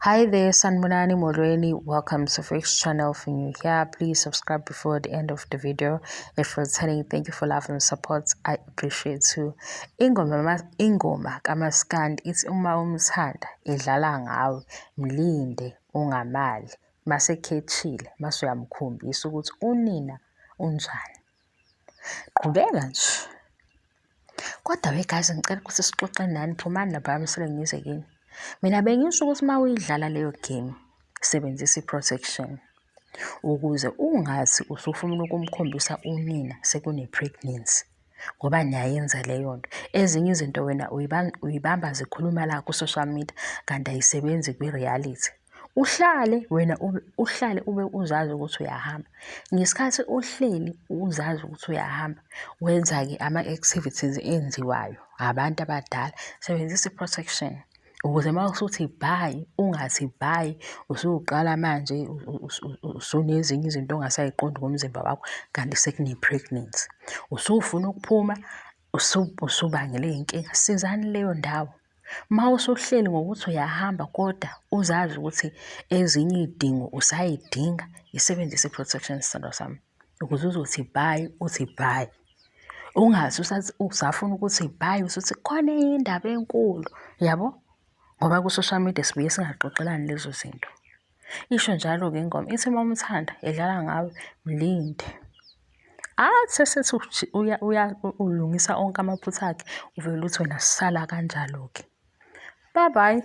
Hi there, Sanbonani Molweni. Welcome to Fresh Channel. If you're new here, please subscribe before the end of the video. If you're returning, thank you for love and support. I appreciate you. Ingoma ingoma kaMaskandi ithi uma umthanda idlala ngawe mlinde ungamali masekhethile mase uyamkhombisa ukuthi unina unjani. Qhubeka nje. Kodwa we guys ngicela ukuthi sixoxe nani phumani lapha msele ngize kini. Mina bengisho ukuthi uma uyidlala leyo game sebenzisa i-protection ukuze ungathi usufuna ukumkhombisa unina sekune-pregnancy ngoba niyayenza leyo nto. Ezinye izinto wena uyibamba zikhuluma la ku-social media kanti ayisebenzi kwi-reality. Uhlale wena uhlale ube uzazi ukuthi uyahamba. Ngesikhathi uhleli uzazi ukuthi uyahamba, wenza-ke ama-activities enziwayo abantu abadala. Sebenzisa i-protection ukuze uma usuthi bye, ungathi bye usuqala manje usunezinye izinto ongasayiqondi ngomzimba wakho kanti sekune-pregnancy. Usufuna ukuphuma usubangele iy'nkinga. Sizani leyo ndawo. Uma usuhleli ngokuthi uyahamba kodwa uzazi ukuthi ezinye iy'dingo usayidinga, isebenzise i-protection sithandwa sami ukuze uzothi bye, uthi bye. Ungaze usafuna ukuthi bye usuthi khona enye indaba enkulu, yabo? Ngoba ku-social media sibuye singaxoxelani lezo zinto. Isho njalo-ke ingoma ithi uma umthanda edlala ngawe mlinde. Athi esethi ulungisa onke amaphutha akhe uvele uthi wena sala kanjalo-ke. Bye bye.